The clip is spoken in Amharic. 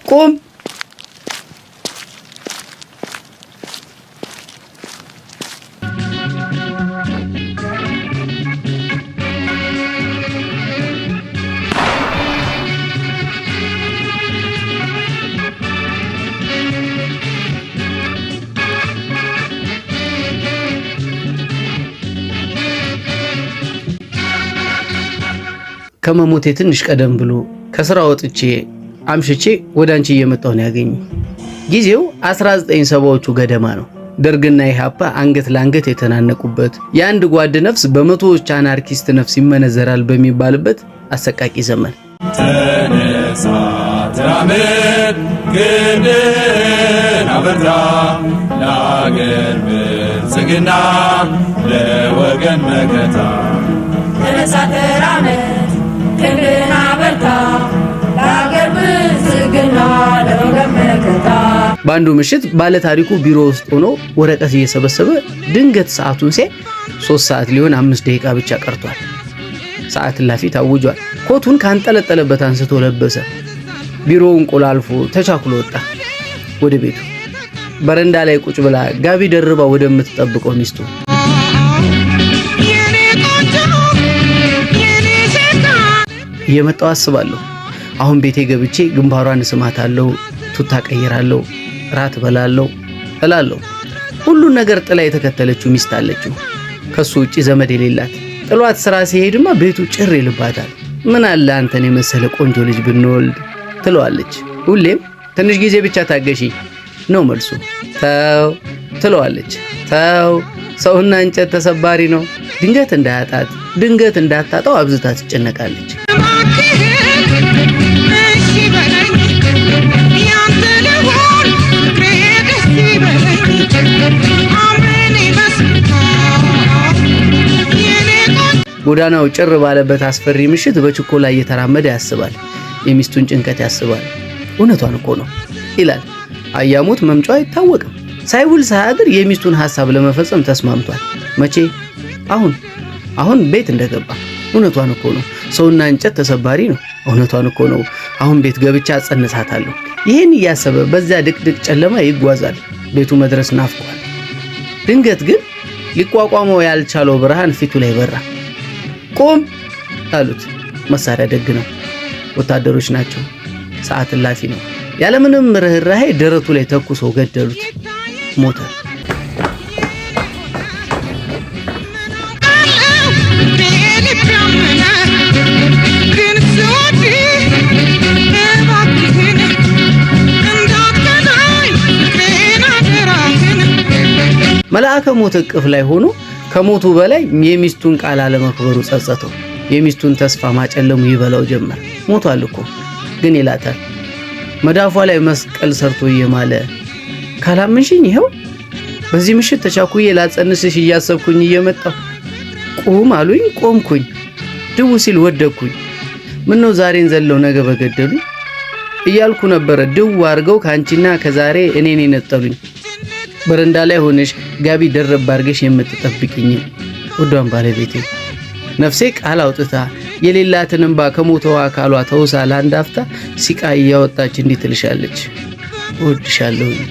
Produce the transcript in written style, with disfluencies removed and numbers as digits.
ቁም! ከመሞቴ ትንሽ ቀደም ብሎ ከስራ ወጥቼ አምሽቼ ወደ አንቺ እየመጣሁ ነው ያገኘኝ። ጊዜው 1970ዎቹ ገደማ ነው። ደርግና ኢህአፓ አንገት ለአንገት የተናነቁበት፣ የአንድ ጓድ ነፍስ በመቶዎች አናርኪስት ነፍስ ይመነዘራል በሚባልበት አሰቃቂ ዘመን። ተነሳ ተራመድ፣ ክንድህን አበርታ፣ ለአገር ብልጽግና ለወገን መከታ። ተነሳ ተራመድ፣ ክንድህን አበርታ፣ ለአገር ብልጽግና ለወገን መከታ። በአንዱ ምሽት ባለታሪኩ ቢሮ ውስጥ ሆኖ ወረቀት እየሰበሰበ ድንገት ሰዓቱን ሲያይ 3 ሰዓት ሊሆን 5 ደቂቃ ብቻ ቀርቷል። ሰዓት እላፊ ታውጇል። ኮቱን ካንጠለጠለበት አንስቶ ለበሰ። ቢሮውን ቆላልፎ ተቻኩሎ ወጣ ወደ ቤቱ። በረንዳ ላይ ቁጭ ብላ ጋቢ ደርባ ወደምትጠብቀው ሚስቱ። እየመጣው አስባለሁ። አሁን ቤቴ ገብቼ ግንባሯን እስማታለሁ፣ ቱታ ቀይራለሁ፣ ራት በላለሁ እላለሁ። ሁሉን ነገር ጥላ የተከተለችው ሚስት አለችው። ከሱ ውጪ ዘመድ የሌላት። ጥሏት ስራ ሲሄድማ ቤቱ ጭር ይልባታል። ምን አለ አንተን የመሰለ ቆንጆ ልጅ ብንወልድ ትለዋለች። ሁሌም ትንሽ ጊዜ ብቻ ታገሺ ነው መልሱ። ተው ትለዋለች። ተው፣ ሰውና እንጨት ተሰባሪ ነው። ድንገት እንዳያጣት፣ ድንገት እንዳታጣው አብዝታ ትጨነቃለች። ጎዳናው ጭር ባለበት አስፈሪ ምሽት በችኮላ እየተራመደ ያስባል። የሚስቱን ጭንቀት ያስባል። እውነቷን እኮ ነው ይላል። አያሞት መምጫው አይታወቅም። ሳይውል ሳያድር የሚስቱን ሐሳብ ለመፈጸም ተስማምቷል። መቼ? አሁን። አሁን ቤት እንደገባ። እውነቷን እኮ ነው። ሰውና እንጨት ተሰባሪ ነው። እውነቷን እኮ ነው። አሁን ቤት ገብቻ አጸንሳታለሁ። ይህን እያሰበ በዚያ ድቅድቅ ጨለማ ይጓዛል። ቤቱ መድረስ ናፍቋል። ድንገት ግን ሊቋቋመው ያልቻለው ብርሃን ፊቱ ላይ በራ። ቁም አሉት። መሳሪያ ደግ ነው። ወታደሮች ናቸው። ሰዓት እላፊ ነው። ያለምንም ርህራሄ ደረቱ ላይ ተኩሰው ገደሉት። ሞተ። መልአከ ሞት እቅፍ ላይ ሆኖ ከሞቱ በላይ የሚስቱን ቃል አለመክበሩ ጸጸተው። የሚስቱን ተስፋ ማጨለሙ ይበላው ጀመር። ሞቷል እኮ ግን ይላታል። መዳፏ ላይ መስቀል ሰርቶ እየማለ ካላመንሽኝ ይኸው በዚህ ምሽት ተቻኩዬ ላጸንስሽ እያሰብኩኝ እየመጣሁ ቁም አሉኝ። ቆምኩኝ። ድው ሲል ወደቅኩኝ። ምነው ዛሬን ዘለው ነገ በገደሉኝ እያልኩ ነበረ። ድው አድርገው ከአንቺና ከዛሬ እኔን የነጠሉኝ። በረንዳ ላይ ሆነሽ ጋቢ ደረብ አድርገሽ የምትጠብቅኝ ውዷን ባለቤቴ ነፍሴ ቃል አውጥታ የሌላትን እንባ ከሞተው አካሏ ተውሳ ለአንድ አፍታ ሲቃ እያወጣች እንዲህ ትልሻለች፣ እወድሻለሁኝ።